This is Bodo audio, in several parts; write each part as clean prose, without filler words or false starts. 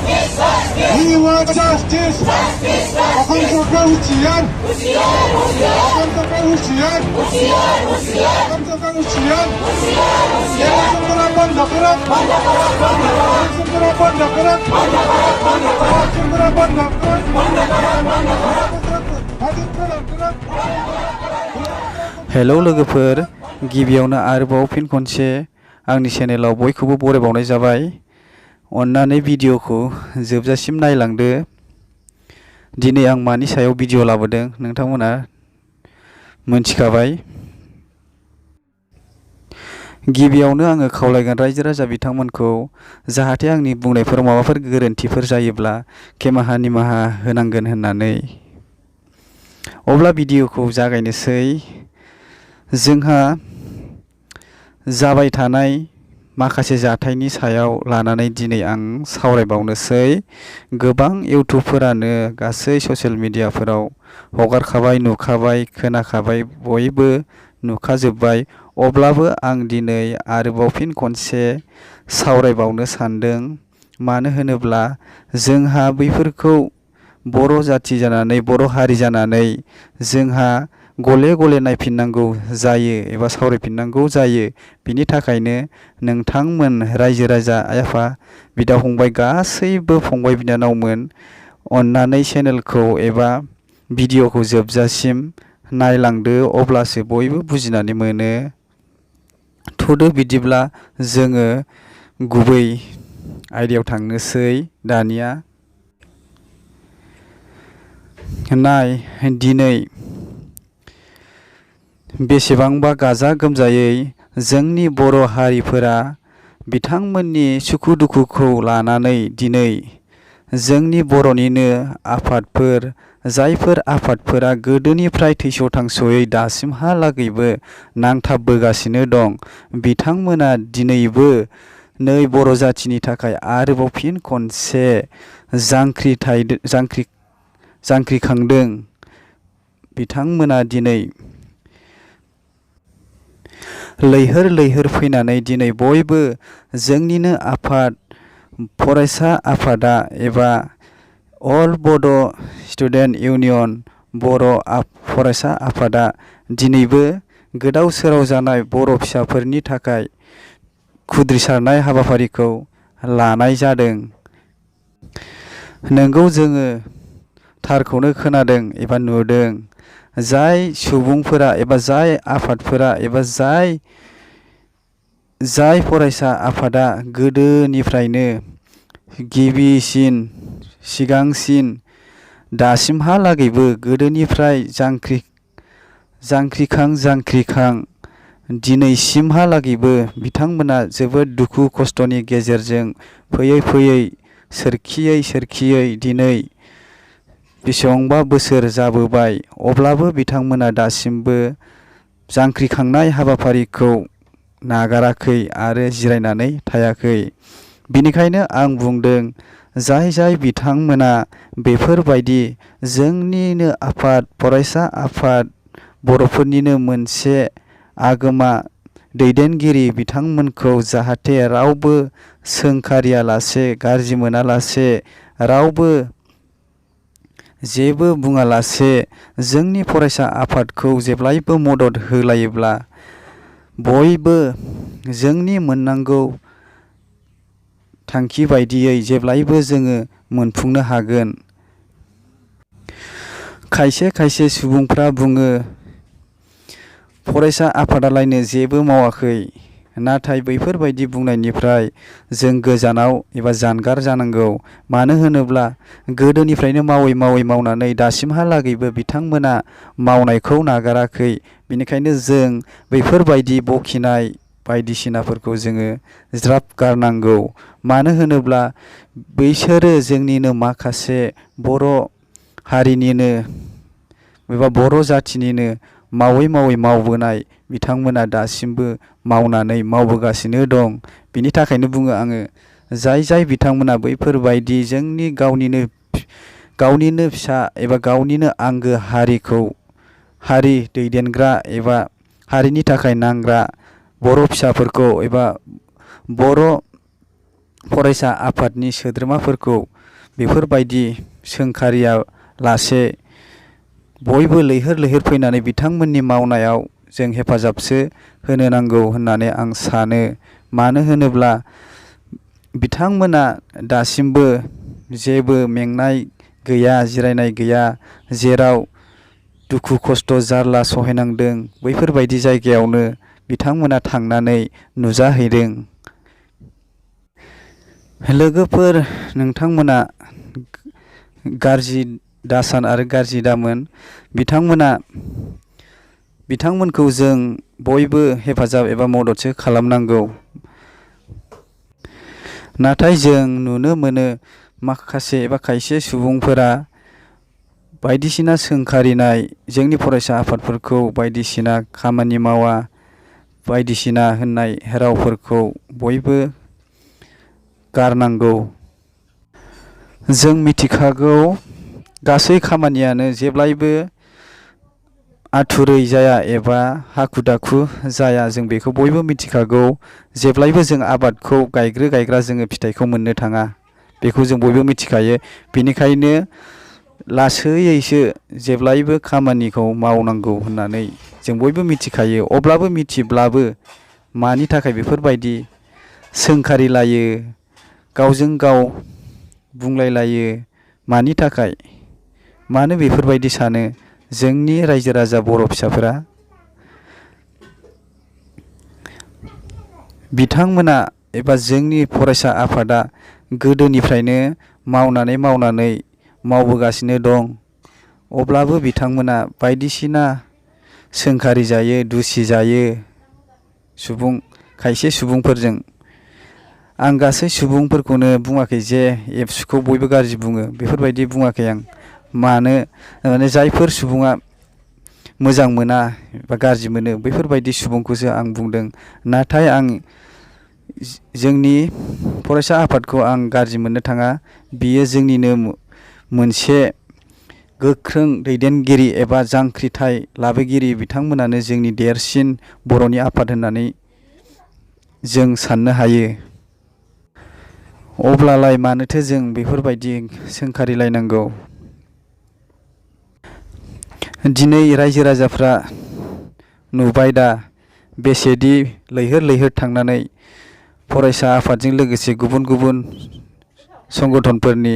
We want justice. Thangkipwrkou ujian. Thangkipwrkou ujian. Thangkipwrkou ujian. Hello लोगोफोर, गिबियावनो आरोबाव फिन खनसे आंनि चेनेलाव बयखौबो बरायबावनाय जाबाय। अन्नानै भिडिअखौ जोबजासिम नायलांदो। दिनै आं मानि सायाव भिडिअ लाबोदों नोंथांमोना मोनथिखाबाय। गिबियावनो आङो खावलायगोन रायजो राजा बिथांमोनखौ जाहाथे आंनि बुंनायफोराव माबाफोर गोरोन्थिफोर जायोब्ला खेमाहा निमाहा होनांगोन होननानै। अब्ला भिडिअखौ जागायनोसै। जोंहा जाबाय थानाय माखासे जाथायनि सायाव लानानै दिनै आं सावरायबावनोसै। गोबां इउटुबफोरानो गासै ससियेल मिडियाफोराव हगारखाबाय, नुखाबाय, खोनाखाबाय, बयबो नुखाजोब्बाय। अब्लाबो आं दिनै आरोबाव फिन खनसे सावरायबावनो सानदों। मानो होनोब्ला जोंहा बैफोरखौ बर' जाथि जानानै, बर' हारि जानानै जोंहा गले गले नायफिननांगौ जायो एबा सावरायफिननांगौ जायो। बिनि थाखायनो नोंथांमोन रायजो राजा, आइ आफा, बिदा फंबाय, गासैबो फंबाय बिनानावमोन अन्नानै चेनेलखौ एबा भिडिअखौ जोबजासिम नायलांदो, अब्लासो बयबो बुजिनानै मोनो। थुदो बिदिब्ला जोङो गुबै आयदायाव थांनोसै दानिया। नाय, दिनै बेसेबांबा गाजा गोमजायै जोंनि बर' हारिफोरा बिथांमोननि सुखु दुखुखौ लानानै दिनै जोंनि बर'निनो आफादफोर, जायफोर आफादफोरा गोदोनिफ्राय थैस' थांस'यै दासिमहालागैबो नांथाबबोगासिनो दं, बिथांमोना दिनैबो नै बर' जाथिनि थाखाय आरोबाव फिन खनसे जांख्रिखांदों। बिथांमोना दिनै लैहोर लैहोर फैनानै दिनै बयबो जोंनिनो आफाद, फरायसा आफादा एबा अल बड' स्टुडेन्ट इउनियन बर' फरायसा आफादा दिनैबो गोदाव सोराव जानाय बर' फिसाफोरनि थाखाय खुद्रिसारनाय हाबाफारिखौ लानाय जादों। नोंगौ, जोङो थारखौनो खोनादों एबा नुदों। जाय सुबुंफोरा एबा जाय आफादफोरा एबा जाय फरायसा आफादा गोदोनिफ्रायनो गिबिसिन, सिगांसिन, दासिमहालागैबो गोदोनिफ्राय जांख्रिखां दिनैसिमहालागैबो बिथांमोना जोबोद दुखु खस्थ'नि गेजेरजों फैयै फैयै सोरखियै दिनै बेसेबांबा बोसोर जाबोबाय। अब्लाबो बिथांमोना दासिमबो जांख्रिखांनाय हाबाफारिखौ नागाराखै आरो जिरायनानै थायाखै। बिनिखायनो आं बुंदों, जाय बिथांमोना बेफोरबायदि जोंनिनो आफाद, फरायसा आफाद, बर'फोरनिनो मोनसे आगोमा दैदेनगिरि, बिथांमोनखौ जाहाथे रावबो सोंखारियालासे, गाज्रि मोनालासे, रावबो जेबो बुङालासे जोंनि फरायसा आफादखौ जेब्लायबो मदद होलायोब्ला बयबो जोंनि मोननांगौ थांखि बायदियै जेब्लायबो जोङो मोनफुंनो हागोन। खायसे सुबुंफ्रा बुङो फरायसा आफादालायनो जेबो मावाखै। नाथाय बैफोरबायदि बुंनायनिफ्राय जों गोजानाव एबा जानगार जानांगौ। मानो होनोब्ला गोदोनिफ्रायनो मावनानै दासिमहालागैबो बिथांमोना मावनायखौ नागाराखै। बेनिखायनो जों बैफोरबायदि बखिनाय बायदिसिनाफोरखौ जोङो ज्राब गारनांगौ। मानो होनोब्ला बैसोरो जोंनिनो माखासे बर' हारिनिनो एबा बर' जाथिनिनो मावै मावबोनाय, बिथांमोना दासिमबो मावबोगासिनो दं। बिनि थाखायनो बुङो आङो, जाय बिथांमोना बैफोरबायदि जोंनि गावनिनो फिसा एबा गावनिनो आंगो हारि दैदेनग्रा एबा हारिनि थाखाय नांग्रा बर' फिसाफोरखौ एबा बर' फरायसा आफादनि सोद्रोमाफोरखौ बेफोरबायदि सोंखारिया लासे बयबो लैहोर लैहोर फैनानै बिथांमोननि मावनायाव जों हेफाजाबसो होनो नांगौ होननानै आं सानो। मानो होनोब्ला बिथांमोना दासिमबो जेबो मेंनाय गैया, जिरायनाय गैया, जेराव दुखु खस्थ' जारला सहायनांदों बैफोरबायदि जायगायावनो बिथांमोना थांनानै नुजाहैदों। लोगोफोर, नोंथांमोना गाज्रि दासान आरो गाज्रि दामोन। बिथांमोनखौ जों बयबो हेफाजाब एबा मददसो खालामनांगौ। नाथाय जों नुनो मोनो माखासे एबा खायसे सुबुंफोरा बायदिसिना सोंखारिनाय जोंनि फरायसा आफादफोरखौ बायदिसिना खामानि मावा बायदिसिना होननाय रावफोरखौ बयबो गारनांगौ। जों मिथिखागौ गासै खामानियानो जेब्लायबो आथुरै जाया एबा हाखु दाखु जाया, जों बेखौ बयबो मिथिखागौ। जेब्लायबो जों आबादखौ गायग्रा जोङो फिथाइखौ मोननो थाङा, बेखौ जों बयबो मिथिखायो। बेनिखायनो लासैयैसो जेब्लायबो खामानिखौ मावनांगौ होननानै जों बयबो मिथिखायो। अब्लाबो मिथिब्लाबो मानि थाखाय बेफोरबायदि सोंखारिलायो, गावजों गाव बुंलायलायो, मानि थाखाय? मानो बेफोरबायदि सानो जोंनि रायजो राजा बर' फिसाफोरा? बिथांमोना एबा जोंनि फरायसा आफादा गोदोनिफ्रायनो मावनानै मावबोगासिनो दं। अब्लाबो बिथांमोना बायदिसिना सोंखारि जायो, दुसि जायो खायसे सुबुंफोरजों। आं गासै सुबुंफोरखौनो बुङाखै जे एबसुखौ बयबो गाज्रि बुङो, बेफोरबायदि बुङाखै आं। माने जायफोर सुबुङा मोजां मोना एबा गाज्रि मोनो बैफोरबायदि सुबुंखौसो आं बुंदों। नाथाय आं जोंनि फरायसा आफादखौ आं गाज्रि मोननो थाङा। बियो जोंनिनो मोनसे गोख्रों दैदेनगिरि एबा जांख्रिथाय लाबोगिरि। बिथांमोनानो जोंनि देरसिन बर'नि आफाद होननानै जों साननो हायो। अब्लालाय मानोथो जों बेफोरबायदि सोंखारिलायनांगौ? दिनै रायजो राजाफ्रा नुबाय दा बेसेदि लैहोर लैहोर थांनानै फरायसा आफादजों लोगोसे गुबुन गुबुन संगठनफोरनि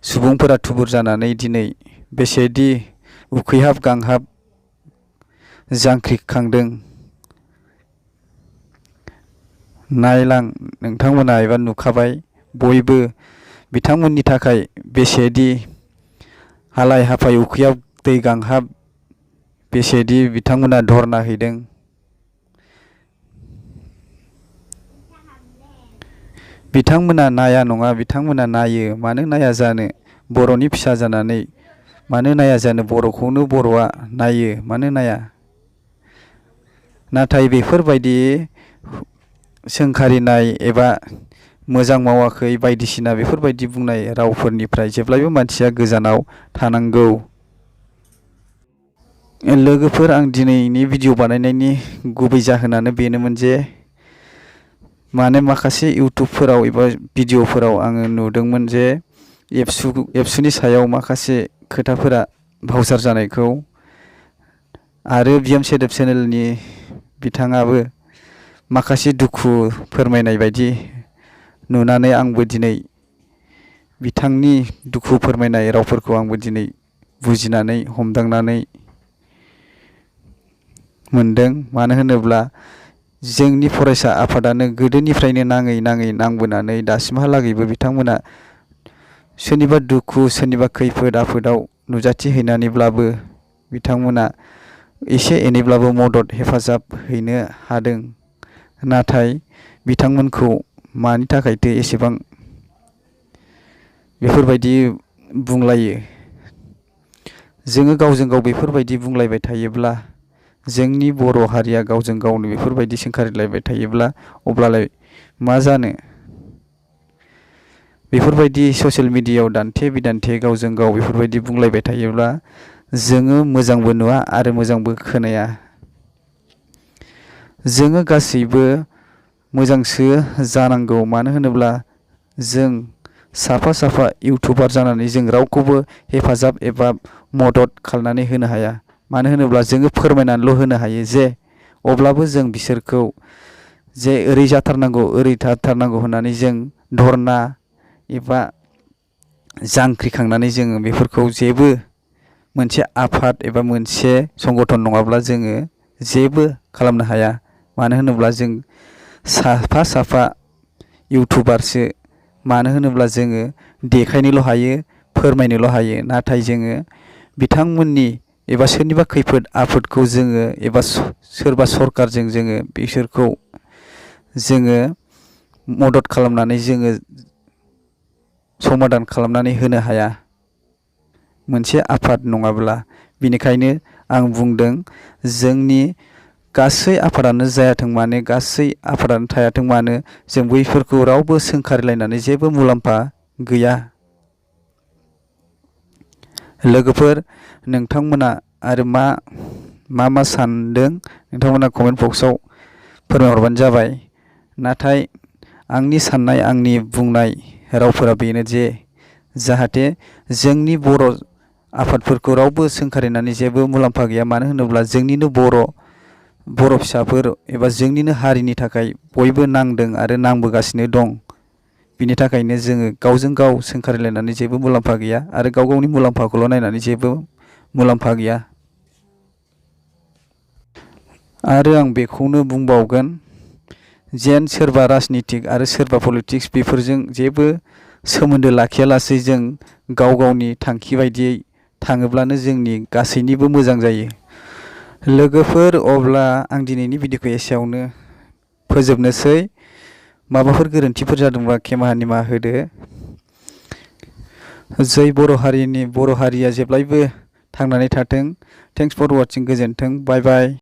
सुबुंफोरा थुबुर जानानै दिनै बेसेदि उखैहाब गांहाब जांख्रिखांदों। नायलां नोंथांमोना एबा नुखाबाय बयबो बिथांमोननि थाखाय बेसेदि हालाय हाफाय उखैहाब दै गांहाब बेसेदि बिथांमोना धरना हैदों। बिथांमोना नाया नङा, बिथांमोना नायो। मानो नाया जानो? बर'नि फिसा जानानै मानो नाया जानो? बर'खौनो बर'आ नायो, मानो नाया? नाथाय बेफोरबायदि सोंखारिनाय एबा मोजां मावाखै बायदिसिना बेफोरबायदि बुंनाय रावफोरनिफ्राय जेब्लायबो मानसिया गोजानाव थानांगौ। लोगोफोर, आं दिनैनि भिडिअ बानायनायनि गुबै जाहोनानो बेनोमोन जे माखासे इउटुबफोराव एबा भिडिअफोराव आङो नुदोंमोन जे एबसुनि सायाव माखासे खोथाफोरा भावसार जानायखौ, आरो बिएम सेदोब चेनेलनि बिथाङाबो माखासे दुखु फोरमायनाय बायदि नुनानै आंबो दिनै बिथांनि दुखु फोरमायनाय रावफोरखौ आंबो दिनै बुजिनानै हमदांनानै मोनदों। मानो होनोब्ला जोंनि फरायसा आफादानो गोदोनिफ्रायनो नाङै नांबोनानै दासिमहालागैबो बिथांमोना सोरनिबा दुखु सोरनिबा खैफोद आफोदाव नुजाथिहैनानैब्लाबो बिथांमोना एसे एनैब्लाबो मदद हेफाजाब हैनो हादों। नाथाय बिथांमोनखौ मानि थाखायथो एसेबां बेफोरबायदि बुंलायो? जोङो गावजों गाव बेफोरबायदि बुंलायबाय थायोब्ला, जोंनि बर' हारिया गावजों गावनो बेफोरबायदि सोंखारिलायबाय थायोब्ला अब्लालाय मा जानो? बेफोरबायदि ससियेल मिडियायाव दान्थे बिदान्थे गावजों गाव बेफोरबायदि बुंलायबाय थायोब्ला जोङो मोजांबो नुवा आरो मोजांबो खोनाया। जोङो गासैबो मोजांसो जानांगौ। मानो होनोब्ला जों साफा साफा इउटुबार जानानै जों रावखौबो हेफाजाब एबा मदद खालामनानै होनो हाया। मानो होनोब्ला जोङो फोरमायनानैल' होनो हायो जे अब्लाबो जों बिसोरखौ जे ओरै जाथारनांगौ ओरै थाथारनांगौ होननानै जों धरना एबा जांख्रिखांनानै जोङो बेफोरखौ जेबो मोनसे आफाद एबा मोनसे संगठन नङाब्ला जोङो जेबो खालामनो हाया। मानो होनोब्ला जों साफा साफा इउटुबारसो। मानो होनोब्ला जोङो देखायनोल' हायो, फोरमायनोल' हायो, नाथाय जोङो बिथांमोननि एबा सोरनिबा खैफोद आफोदखौ जोङो एबा सोरबा सरकारजों जोङो बिसोरखौ जोङो मदद खालामनानै जोङो समाधान खालामनानै होनो हाया मोनसे आफाद नङाब्ला। बेनिखायनो आं बुंदों जोंनि गासै आफादानो जायाथों मानो, गासै आफादानो थायाथों मानो, जों बैफोरखौ रावबो सोंखारिलायनानै जेबो मुलाम्फा गैया। लोगोफोर, नोंथांमोना आरो मा सानदों नोंथांमोना कमेन्ट बक्सआव फोरमायहरबानो जाबाय। नाथाय आंनि साननाय, आंनि बुंनाय रावफोरा बेनो जे जाहाथे जोंनि बर' आफादफोरखौ रावबो सोंखारिनानै जेबो मुलाम्फा गैया। मानो होनोब्ला जोंनिनो बर' फिसाफोर एबा जोंनिनो हारिनि थाखाय बयबो नांदों आरो नांबोगासिनो दं। बिनि थाखायनो जोङो गावजों गाव सोंखारिलायनानै जेबो मुलाम्फा गैया आरो गाव गावनि मुलाम्फाखौल' नायनानै जेबो मुलाम्फा गैया। आरो आं बेखौनो बुंबावगोन जेन सोरबा राजनितिक आरो सोरबा पलिटिक्स बेफोरजों जेबो सोमोन्दो लाखियालासे जों गाव गावनि थांखि बायदियै थाङोब्लानो जोंनि गासैनिबो मोजां जायो। लोगोफोर, अब्ला आं दिनैनि भिडिअखौ एसेयावनो फोजोबनोसै। माबाफोर गोरोन्थिफोर जादोंबा खेमा निमाहा होदो। जै बर' हारिया जेब्लायबो थांनानै थाथों। Thanks for watching. गोजोन्थों। बाय बाय।